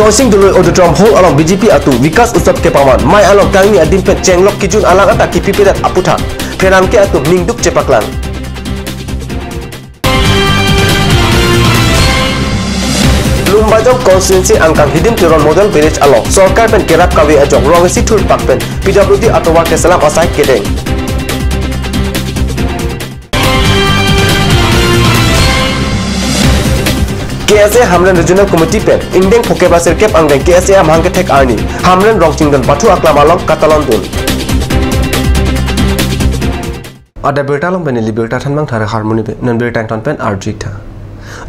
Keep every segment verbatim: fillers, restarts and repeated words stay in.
Joysing Doloi Auditorium Hall along B J P atum Vikas Utsav kepaman, mei along kangni adim pen chenglok kejun alang anta kipipedet aputhak pherangke atum ningduk chepaklang. Lumbajong constituency angkang Hidim Teron Model Village along sorkar pen kerap kave ajok rong isi thurpak pen P W D atovar keselam asai kedeng. K S A Hamren Regional Committee pen ingdeng phokep ra sirkep angdeng K S A amahang kethek arni Hamren Rongchingdon pathu aklam along katalon dun. Adap birta along pen neli birta thanbang thare harmoni pe non birta ington pen arju-ik tha.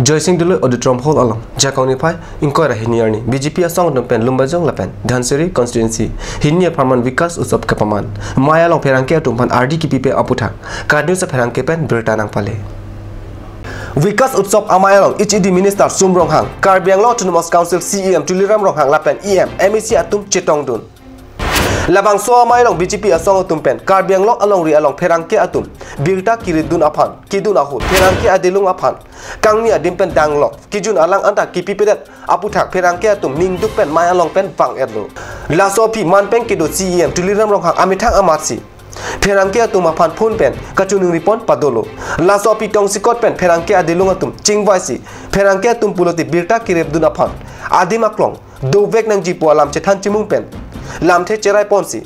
Joysing Doloi Auditorium Hall along Jakong niphai ingkoi ra hini arni B J P asong atum pen Lumbajong lapen Dhansiri constituency hini apharman Vikas Utsav kepaman, mei along pherangke atum aphan ardi kipipe aputhak KAT News apherangke pen birta nangpale. Vikas Utsav amei along H A D Minister Sum Ronghang, Karbi Anglong Autonomous Council C E M Tuliram Ronghang lapen E M, M A C atum chetongdun. Labangso amei along B J P asong atum pen Karbi Anglong alongri along pherangke atum birta kiridun aphan kedun ahut pherangke adelung aphan kangni adim pen danglok kejun alang anta kipipedet aputhak pherangke atum ningduk pen mei along pen vang-etlo. Laso aphi man pen kedo C E M Tuliram Ronghang amethang amatsi pherangke atum aphan phone pen kachiningri pon padolo. Laso aphi tongsekot pen pherangke adelung atum chingvaisi pherangke atum pulote birta kiripdun aphan adim aklong dovek nangji pu alam chethan chimung pen lamthe cherai ponsi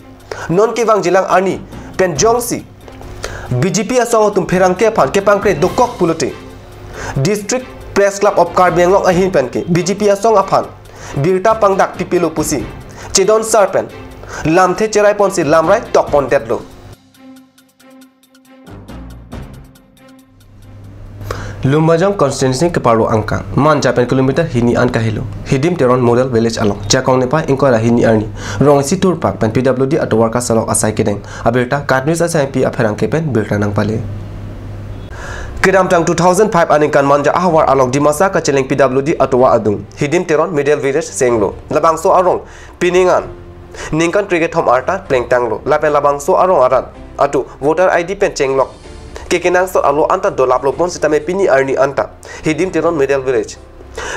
non kevangjilang arni pen jongsi B J P asong atum pherangke aphan kepangkre dokok pulote District Press Club of Karbi Anglong ahin pen ke B J P asong aphan birta pangdak pipelo pusi chedon sar pen lamthe cherai ponsi lamrai tok pondetlo. Lumbajong constituency keparlo angkang Manja pen kilometer hini an kahelo Hidim Teron Model Village along Jakong niphai ingkoi ra hini arni rong isi thurpak pen P W D atovar kasalok asai kedeng abirta KAT News asai P apherangke pen birta nangpale. Kedamtang two thousand five aningkan Manja ahavar along Dimasa kacheleng P W D atovar adung Hidim Teron Model Village senglo. Labangso arong pining an ningkan krekethom arta plengtanglo. Lapen labangso arong arat atum voter I D pen chenglok kekenangsot alo anta dolaplo pon sitame pini arni anta Hidim Teron Model Village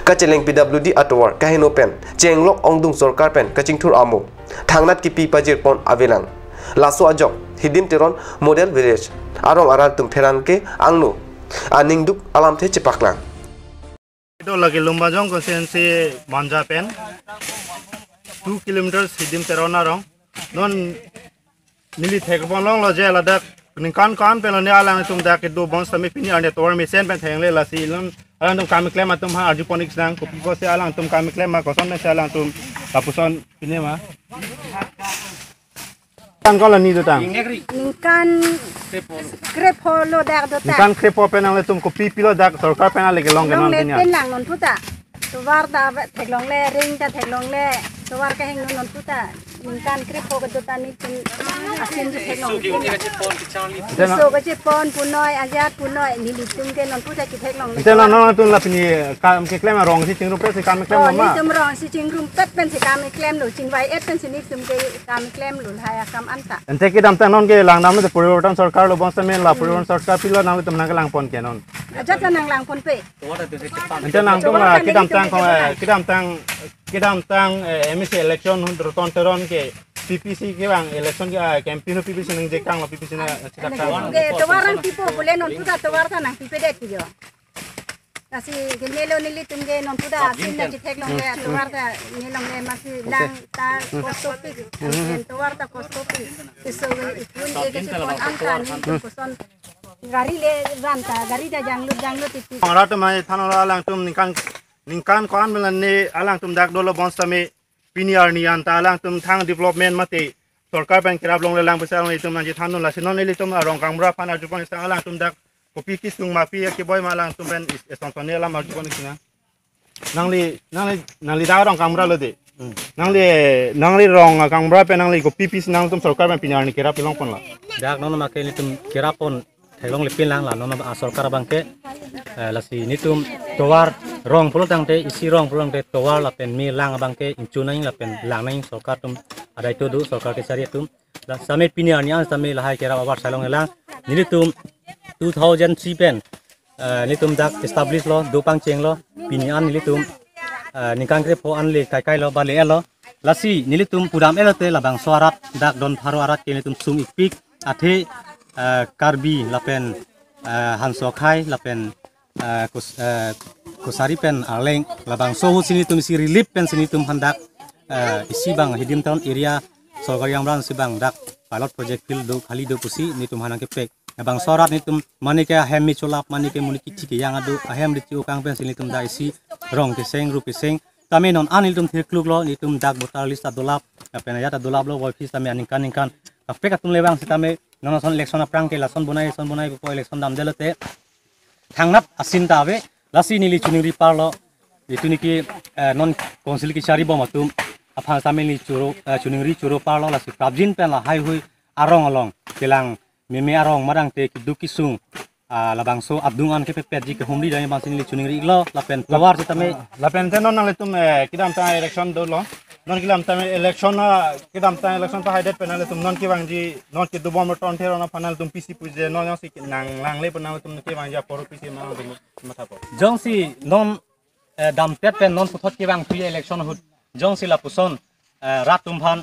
kacheleng P W D atovar kaheno pen chenglok ongdung sorkar pen kachingthur amo thangnat kipi pajir pon avelang. Laso ajok Hidim Teron Model Village arong arat atum pherangke angno aningduk alamthe chepaklang. Ito lagi Lumbajong constituency Manja pen two kilometers Hidim Teron arong. Non neli thekpon longlo je ladak ningkan ko-an pen lone alangtum dak kedo bonsitame pini arni tovar mesen pen thengle lasi non alangtum kam keklem atum ha arju pon-ik nang kopi pusi alangtum kam keklem ma koson pensi alangtum lapuson pini ma. Tang ko la ni dotang. Ningkan krepho lo dak dotang. Ningkan krepho pen nanglitum kopi pilo dak sorkar pen ale kelong ke non Longle pini. Pen lang non puta. Tovar ta theklongle, ring ta theklongle. Tovar kehingno non puta. Ningkan krepho ke dotang nelitum asin si theklongle. Ante na- So kachepon punoi, ajat punoi, nelitum ke non puta si theklongle. Ante na non tun la pini kam keklem arong si chingrumpet si kam keklem Oh, lama. Nelitum rong si chingrumpet pensi kam klemlo, chingvai-et pensi nelitum ke kam klemlo, lahai akam anta. Ante kedamtang non ke langdamlo te poriborton sorkar lo bonsitame la poriborton sorkar pilo nanglitum nangkelang pon ke non. Ajat la nanglang ponpe. Ante nangtum la kedamtang ko, kedamtang, kedamtang, eh, M A C election hun Roton Teron ke P P C kevang election ke, ah, campaign P P C nangje kanglo P P C na sita kang. Ke tovar nangpipo pule non puta tovar ta nangpipedet ke jo. Lasi ke melo nelitum ke non puta asin ta si theklongle tovar ta nelongle masi lang ta post office. Tovar ta post office. Keso ikun ke kachepon anta nelitum koson gari le ran ta gari ta janglut janglut titi. Rat mai than ora alangtum ningkan ningkan ko-an pen lone alangtum dak dolo bonsitame pini arni anta alangtum thang development mate sorkar pen kerap longle lang pusi alangtum nangchethan non lasi non nelitum arong kangbura aphan arju pon-ik nang alangtum dak kopi kesung ma pi keboi ma alangtum pen is-, eson son ne alam arju pon-ik nang. Nangli, nangli, nangli dak arong kangbura lo de. Hmm. Nangli, nangli rong kangbura pen nangli kopi pusi nangtum sorkar pen pini arni kerap kelong pon la. Dak non ma ke nelitum kerap pon theklongle pin lang la non a sorkar abang ke, eh, lasi nelitum tovar rong pulo tangte isi rong pulo tangte tovar lapen me lang abang ke ingchun nang lapen lang nang sorkar atum adai to do sorkar kechari atum. La sitame pini arni an sitame lahai kerap abar salong elang. Nelitum two thousand three pen, eh, nelitum dak establish lo, do pangchenglo, pini an nelitum eh, ningkan krepho an le kaikai lo ba le-et lo. Lasi nelitum pudam-et lote labangso arat dak Don Pharo arat ke nelitum sung-ikpik, athe, eh, Karbi lapen, eh, Hanso akhei lapen, eh, Kus-, eh, Kosari pen Arleng labangso ahut si nelitum isi relief pensi nelitum aphan dak, eh, isi abang Hidim Teron area sorkari amran si abang dak pilot project field do khali do pusi nelitum aphan nangkepek. Labangso arat nelitum mane ke ahem me cholap, mane ke monit kithi kejang ado, ahem ri chi-o kang pensi nelitum dak isi rong keseng, rup keseng. Tame non an nelitum thirkluk lo, nelitum dak voter list ta dolap, lapen ajat ta dolap lo, voiphis tame aningkan ningkan. Kaprek atum le abang sitame non ason election aphrang ke lason bonai, lason bonai ko election damde lote thangnat asin ta ave. Lasi neli choningri parlo, itum niki, eh, non council kechari bom atum aphan tame neli choro, eh, choningri choro parlo, lasi prapjin pen lahai hui arong along kelang meme arong madang te keduk kesung, ah, labangso adung an kepepetji kehumri dam abang si neli choningri-iklo, lapen tovar sitame. Lapen te non nanglitum, eh, kedamtang election dolo. Non kedamtang election, ah, kedamtang election pahaidet pen nanglitum non kevangji, non kedobom Raton Teron aphan nanglitum pisi puji, non jongsi nang nangle pen nanglitum kevangji apor pisi ma nanglitum mathapo. Jongsi non, eh, damtet pen non puthot kevangthuji election ahut, jongsi lapuson, eh, rat atum aphan,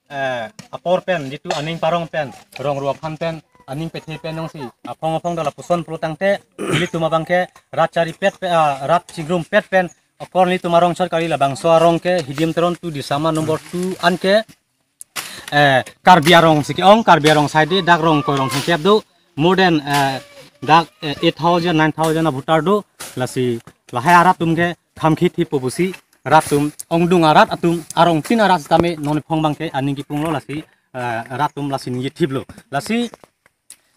eh, apor pen, jitu aning parong pen, rong rup aphan pen, aning pethe pen jongsi aphong aphong do lapuson pulo tangte, nelitum abang ke rat charipet pe, ah, rat chingrumpet pen, apor nelitum arong chot kali, labangso arong ke Hidim Teron two, Disama number two an ke, eh, Karbi arong si ke-ong, Karbi arong side dak rong koi rong thangkep do, more than, eh, dak, eh, eight thousand, nine thousand a voter do, lasi lahai arat atum ke khamkhit thipo pusi, rat atum, ongdung arat atum, arongtin arat sitame non iphong abang ke aning kipunglo, lasi, eh, rat atum lasi ningje thiplo. Lasi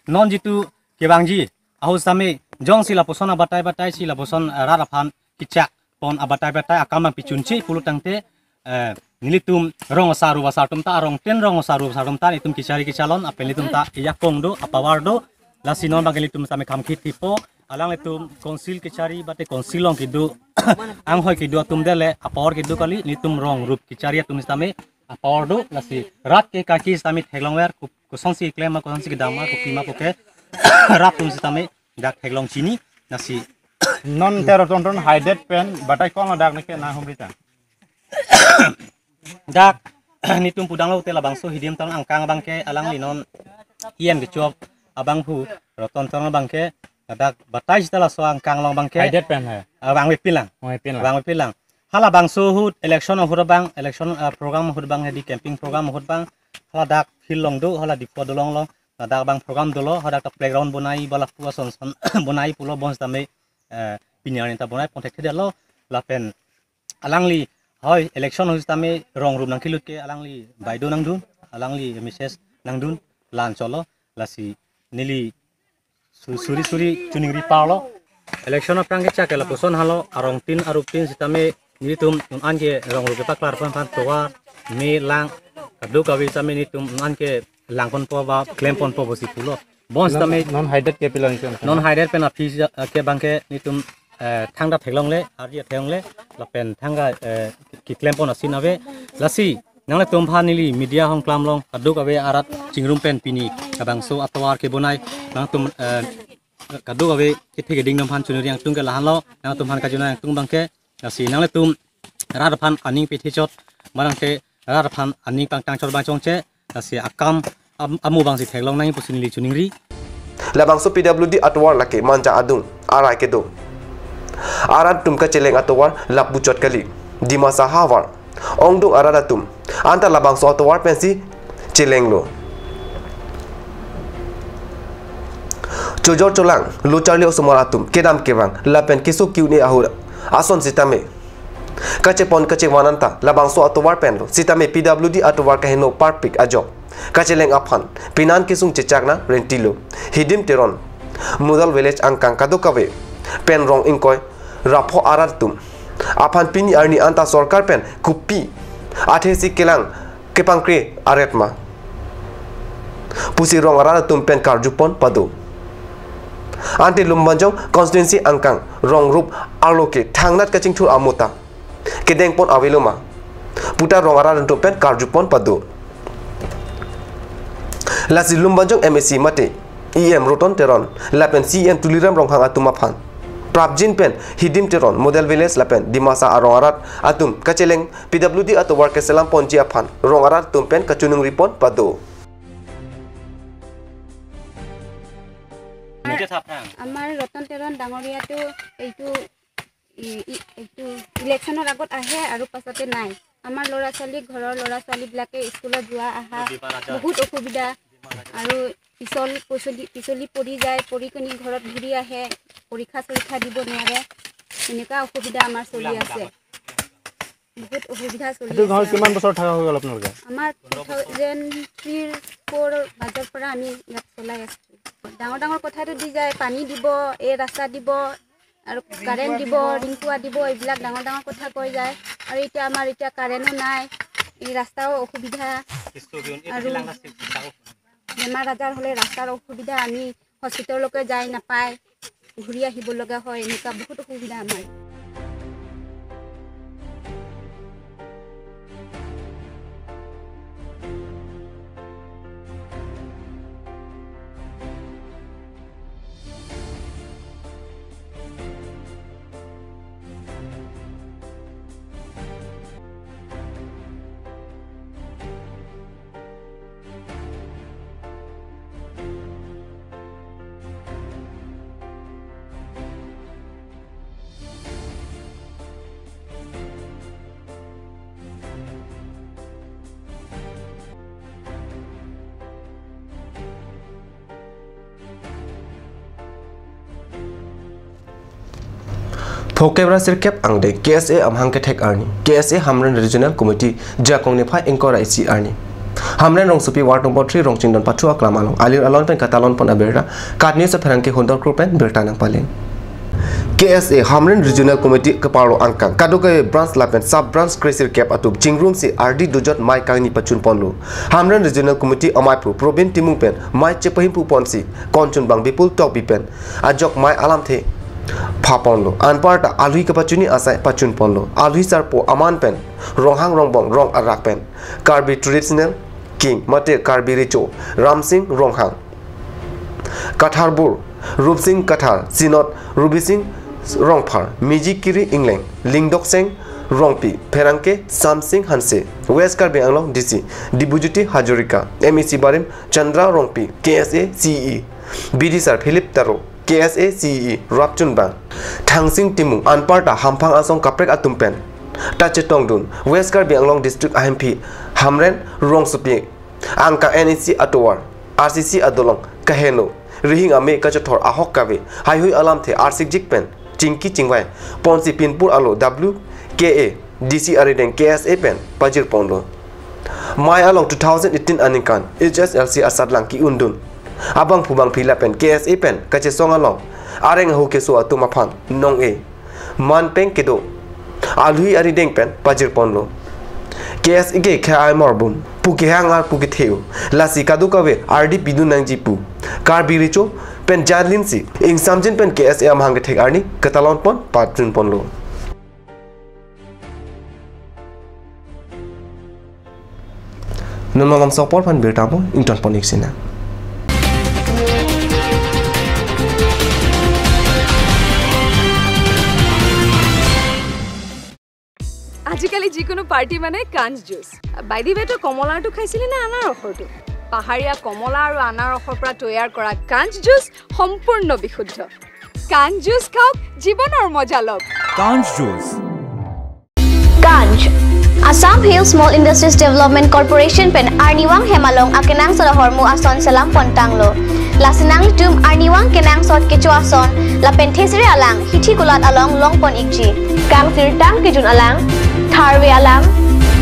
non jitu kevangji ahut sitame jongsi lapuson abatai batai si lapuson, eh, rat aphan kechak pon abatai batai akam abang pichunche pulo tangte, eh, nelitum rong asar rup asar atum ta, arongtin rong asar rup asar atum ta, itum kechari kechalon, apel itum ta, iya kong do, apower do, lasi non abang ke nelitum tame khamkhit thipo, alanglitum council kechari bate council along kedo, anghoi kedo atum dele, apower kedo kali, nelitum rong rup kechari atum sitame, apower do, lasi rat ke kaki sitame theklongver, ku-, kosonsi klem ma, kosonsi kedam ma, kopi ma puke, rat atum sitame dak theklong chini, lasi. Non te Raton Teron haidet pen batai kong dak neke nanghumri ta. Dak nelitum pudamlote labangso Hidim Teron angkang abang ke alangli non E M kechok abang hu Raton Teron abang ke dak batai sita laso angkang along abang ke. Haidet pen hai. Abang vepinlang. Vepinlang. Abang vepinlang. Halabangso ahut election ahut abang, election, ah, program ahut abang, hedi campaign program ahut abang, hala dak field along do, hala Diphu adolong along, ladak abang program dolo, hadak ta playground bonai, bala pu ason son bonai pulo, bonsitame, eh, pini arni ta bonai pon thekthedetlo, lapen alangli, hoi, election ahut sitame rong rup nangkelut ke alangli baido nangdun, alangli message nangdun, la-an cholo, lasi neli su-, suri suri choningri parlo. Election aphrang kechak ke lapuson halo, arongtin aruptin sitame nelitum non an ke rong rup kepaklar pon aphan tovar, me, lang, kadokave sitame nelitum non an ke lang ponpo ba klem ponpo pusi pulo. Bonsitame non, non haidet ke pilo nelitum. Non haidet pen aphi ja-, ke abang ke nelitum, eh, thangta theklongle, arje theklongle, lapen thangta, eh, keklem pon asin ave. Lasi nanglitum aphan neli media ahong klam along kadokave arat chingrum pen pini labangso atovar kebonai, nangtum, eh, kadokave kethe keding atum aphan choningri angtung ke la-anlo, nangtum aphan kachoningri angtung abang ke, lasi nanglitum rat aphan aning pethe chot, marang ke rat aphan aning pangtang chot abang chongche, lasi akam am-, amo abangsi theklong nangji pusi neli choningri. Labangso P W D atovar lake Manja adung arai kedo. Arat atum kacheleng atovar lapu chot kali, Dimasa havar. Ongdung arat atum anta labangso atovar pensi chelenglo. Chojor cholang lo charli osomar atum kedam kevang lapen keso ke-un-e ahut ason sitame kachepon kachevan anta labangso atovar penlo, sitame P W D atovar kaheno parpik ajok kacheleng aphan pinan kesung chechak nang rentilo. Hidim Teron, Mudal Village angkang kadokave pen rong ingkoi ra pho arat atum aphan pini arni anta sorkar pen kopi athesi kelang kepangkre aret ma pusi rong arat atum pen karju pon pado. Ante Lumbajong constituency angkang rong rup arlo ke thangnat kachingthur amo ta kedeng pon avelo ma puta rong arat atum pen karju pon pado. Lasi Lumbajong M A C mate E M Raton Teron lapen C E M Tuliram Ronghang atum aphan Prabjin pen Hidim Teron Model Village lapen Dimasa arong arat atum kacheleng P W D atovar keselam ponji aphan rong arat atum pen kachiningri pon pado. আমাৰ ৰতন তেৰণ ডাঙৰীয়াটো এইটো ই- ই- এইটো ইলেকশ্যনৰ আগত আহে আৰু পাছতে নাই। আমাৰ ল'ৰা ছোৱালী, ঘৰৰ ল'ৰা ছোৱালীবিলাকে স্কুলত যোৱা অহা বহুত অসুবিধা আৰু পিছল পিছলি পিছলি পৰি যায়, পৰি কিনি ঘৰত ঘূৰি আহে, পৰীক্ষা চৰীক্ষা দিব নোৱাৰে। এনেকুৱা অসুবিধা আমাৰ চলি আছে, বহুত অসুবিধা চলি এইটো গাঁৱত আছে। কিমান বছৰ থকা হৈ গ'ল আপোনালোকে? আমাৰ টু থাউজেণ্ড থ্ৰীৰ ফ'ৰ বাজৰ পৰা আমি ইয়াত চলাই আছোঁ। ডাঙৰ ডাঙৰ কথাটো দি যায়, পানী দিব, এই ৰাস্তা দিব আৰু কাৰেণ্ট দিব, ৰিংকুৱা দিব, এইবিলাক ডাঙৰ ডাঙৰ কথা কৈ যায়। আৰু এতিয়া আমাৰ এতিয়া কাৰেণ্টো নাই, এই ৰাস্তাও অসুবিধা আৰু বেমাৰ আজাৰ হ'লে ৰাস্তাৰ অসুবিধা, আমি হস্পিটেললৈকে যাই নাপায়, ঘূৰি আহিব লগা হয়, এনেকুৱা বহুত অসুবিধা আমাৰ। Phokebra sirkep angdeng K S A amahang kethek arni K S A Hamren Regional Committee jakong niphai ingkoi ra isi arni Hamren rongsopi ward number three Rongchingdon pathu aklam along alir alon pen katalon pon abirta KAT News apherangke Hundor Kro pen birta nangpalen. K S A Hamren Regional Committee keparlo angkang kadokave branch lapen sub branch kre sirkep atum chingrumsi ardi dojot mei kangni pachun ponlo. Hamren Regional Committee amaipu Probin Timung pen mei chepahimpu ponsi konchunbang Bipul Tokbi pen ajok mei alamthe pha ponlo. Anparta alui kapachunji asai pachun ponlo. Alui sarpo aman pen Ronghang Rongbong rong arak pen Karbi Traditional King mate Karbi Recho Ramsing Ronghang, Katharbur Rupsing Kathar, Sinot Rubising Rongphar, Miji Kiri Ingleng, Lingdokseng Rongpi, pherangke Samsing Hanse, West Karbi Anglong D C Dibujyoti Hazarika, M A C barim Chandra Rongpi, K S A C E E, Bidisar Philip Taro, K S A C E E rapchunbang Thangsing Timung, anparta hamphang asong kaprek atum pen ta chetongdun West Karbi Anglong District ahemphi Hamren rongsopi angkang N A C atovar R C C adolong kaheno rihing ame kachethor ahok kave haihui alamthe arsikjik pen chingki chingvai ponsi pinpur alo W K A D C arideng K S A pen pajir ponlo. Mei along two thousand eighteen aningkan H S L C asatlang ki-undun abangphu bangphi lapen K S A pen kachesong along areng ahu keso atum aphan nong-e manpeng kedo alui arideng pen pajir ponlo. K S A ke khei aimor bom pu kehang ar pu ketheu lasi kadokave ardi pidun nangji pu Karbi Recho pen janlinsi ingsamjin pen K S A amahang kethek arni katalon pon pachun ponlo. Non malom sopor phan birta po ington pon iksina. আজিকালি যিকোনো পাৰ্টি মানে কাঞ্চ juice. By the ৱে, তই কমলাৰটো খাইছিলি নে আনাৰসৰটো? পাহাৰীয়া কমলা আৰু আনাৰসৰ পৰা তৈয়াৰ কৰা কাঞ্চ জুচ সম্পূৰ্ণ বিশুদ্ধ। কাঞ্চ জুচ খাওক, জীৱনৰ মজা লওক। Kanj Juice. Kanj. Assam Hill Small Industries Development Corporation pen arnivang hem along akenangsot ahormu ason selam pontanglo. Lasi nanglitum arnivang kenangsot kecho ason lapen thesere alang hithi kulat along long pon ikji. Kangsirtang kejun alang, tharve alang,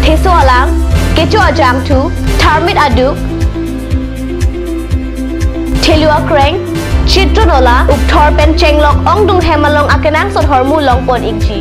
theso alang, kecho ajangthu, tharmit aduk, thelu akreng, chitron ola, ukthor pen chenglok ongdung hem along akenangsot ahormu long pon ikji.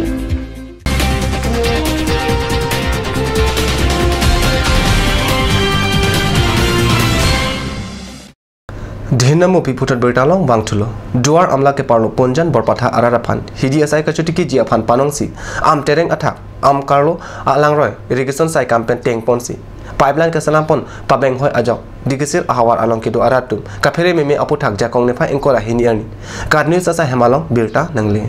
Dhinam upi puthot birta long vangthulo. Duar Amla keparlo Ponjan Borpatha arat aphan hidi asai kachotiki ji aphan panongsi Amtereng athak Amkarlo Alangroi irrigation sai kam pen teng ponsi pipeline keselam pon pabenghoi ajok Dikisir ahavar along kedo arat atum kaphere meme aputhak Jakong niphai ingkoi ra hini arni. KAT News asai hem along birta nangle.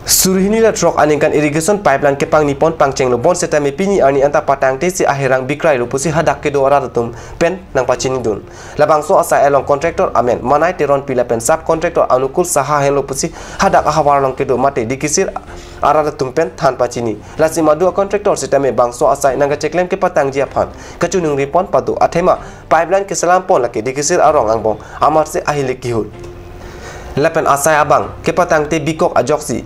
Suri hini ra throk aningkan irrigation pipeline kepangni pon pangchenglo bonseta me pini arni anta patangte si ahirang bikrailo pusi hadak kedo arat atum pen nangpachinidun. Labangso asai along contractor amen Manai Teronpi lapen sub contractor Anukul Saha henlo pusi hadak ahavar along kedo mate Dikisir arat atum pen than pachini. Lasi madu a contractor sitame bangso asai nangkacheklem kepatangji aphan kachiningri pon pado, athema pipeline keselam pon lake Dikisir arong angbong amatsi ahilik kihut. Lapen asai abang kepatangte bikok ajoksi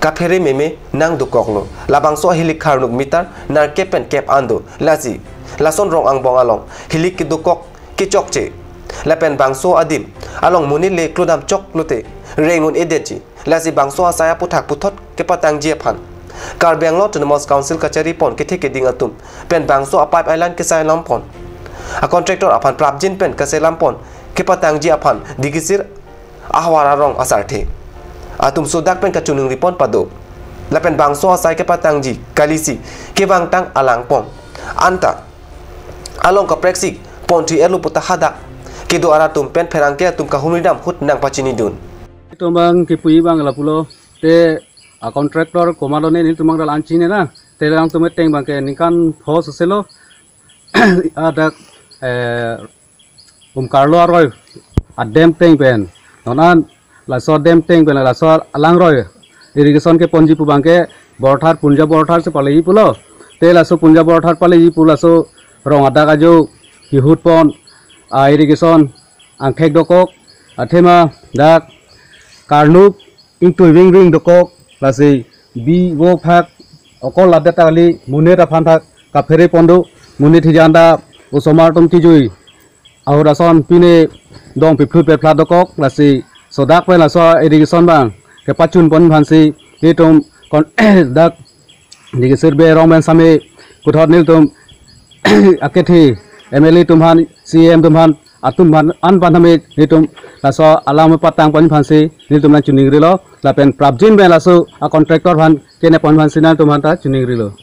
kaphere meme nangdokoklo. Labangso ahilik kharnuk meter nerkep pen kep an do. Lasi lason rong angbong along hilik kedokok kechokche. Lapen bangso adim along monit le klodam chok lote reng un-edetji. Lasi bangso asai aputhak puthot kepatangji aphan Karbi Anglong Autonomous Council kachari pon kethe keding atum pen bangso a pipeline keselam pon a contractor aphan prapjin pen keselam pon kepatangji aphan Dikisir ahavar arong asarthe atum sodak pen kachiningri pon pado. Lapen bangso asai kepatangji kalisi kevangtang alang pon anta along kapreksi ponthi erlu puta hadak kedo arat atum pen pherangke atum kahumri dam ahut nangpachinidun. Itum bang kipu-i bang lapulo te a contractor komatlo ne nelitum bang dal anchine na te lang tum eteng bangke ningkan pho soselo adak eh, Umkarlo aroi a dam teng pen. Non an laso dam teng pen laso alang roi irrigation keponji pu bangke Borthar, Punja Borthar si paleji pulo. Te laso Punja Borthar paleji pu laso rong adak ajo kihut pon a irrigation angthek dokok, athema dak karnuk ingtui vingving dokok, lasi bi vo phak okol ladet ta kali monit aphan thak kaphere pon do, monit hijan ta osomar atum kijui ahut ason pine dong piphlut peplat dokok, lasi sodak pen laso irrigation bang kepachun pon aphansi itum kon dak Dikisir be rong pen sitame puthot nelitum akethe M L A atum aphan, C E M atum aphan, atum aphan an pen sitame nelitum laso alam patang pon aphansi nelitum nangchiningrilo, lapen prapjin pen laso a contractor aphan kenep pon aphansi nangtum aphanta chiningrilo.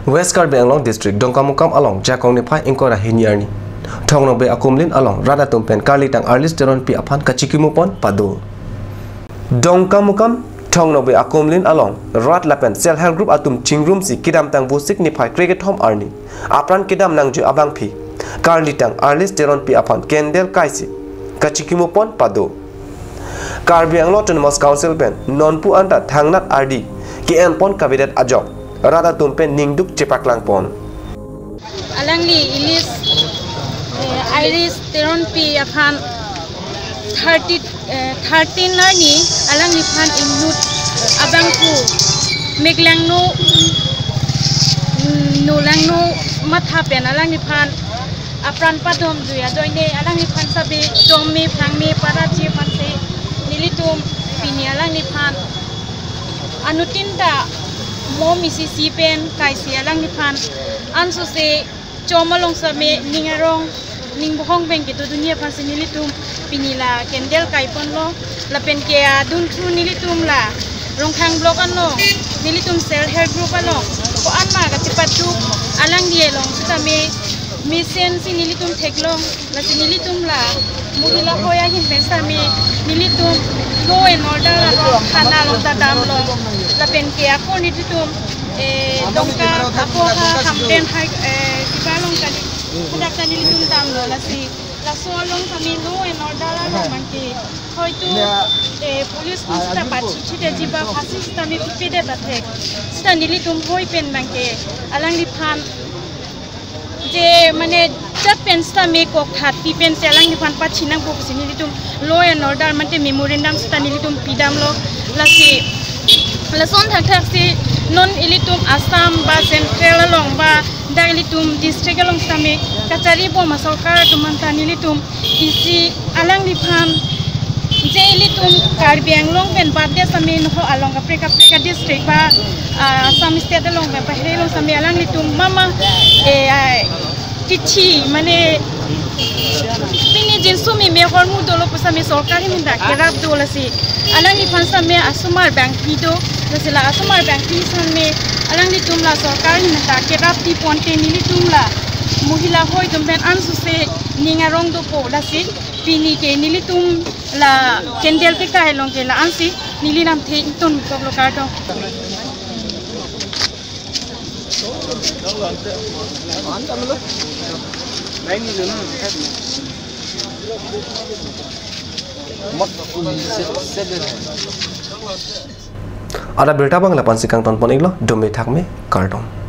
West Karbi Anglong District, Dongkamukam along Jakong niphai ingkoi ra hini arni Thong Nokbe akumlin along rat atum pen karlitang Arlis Teronpi aphan kachikimo pon pado. Dongkamukam Thong Nokbe akumlin along rat lapen self help group atum chingrumsi kedamtang Vosik niphai krekethom arni apran kedam nangjui abangpi karlitang Arlis Teronpi aphan candle kaisi kachikimo pon pado. Karbi Anglong Autonomous Council pen nonpu anta thangnat ardi ke-en pon kavedet ajok rat atum pen ningduk chepaklang pon. Alangli Ilis, eh, Iris Teronpi aphan thirty, eh, thirteen arni alangliphan inut abangphu meklangno, mm, nolangno matha pen alangliphan apran padom jui ajoine alangliphan sabe chongme phrangme paraji aphansi nelitum pini alangliphan anuttin ta mo misi si pen kaisi alangliphan ansose chom along sitame ning arong ning bohong pen kedo dunji aphansi nelitum pini la candle kai ponlo. Lapen ke adun thu nelitum la Rongkhang block along nelitum self help group along ko-an ma kachepaduk alangli along sitame mesen si nelitum theklong. Lasi nelitum la Mohila hoi ahin pen sitame nelitum law and order along thana along ta damlo. Lapen ke ako nelitum, eh, Dongka ako ha Hamren hai, eh, kiba along kali hadak ta nelitum damlo. Lasi laso along sitame law and order along abangke hoito, eh, police atum sita pachithitji ba phasi sitame pipedet athek sita nelitum hoi pen abangke alangliphan je mane jat pen sitame kokthat pi pensi alangliphan pachinangpo pusi nelitum law and order mate memorandum sita nelitum pidamlo. Lasi lason thakthak si non ilitum Assam ba Central along ba dak ilitum district along sitame kachari bom asorkar atum anta nelitum isi alangliphan Je ilitum Karbi Anglong pen bade sami noho along kaprek kaprek a district ba, ah, Assam state along pen pahirelo sami alanglitum mama, eh, ah, chithi mane pini jinsu meme ahormu dolo pu sami sorkar ahin ta kerap do lasi. Alangliphan sami asomar bangpi do, lasi la asomar bangpi sami alanglitum la sorkar ahin ta kerap ti ponte nelitum la mohila hoi atum pen ansose ning arong dopo lasi. Pini ke nelitum la candle tekai along ke la-ansi neli lamthe ingtonkoklo, kardom. Adap abirta abang la-ansi kangton pon-iklo, dome thakme, kardom.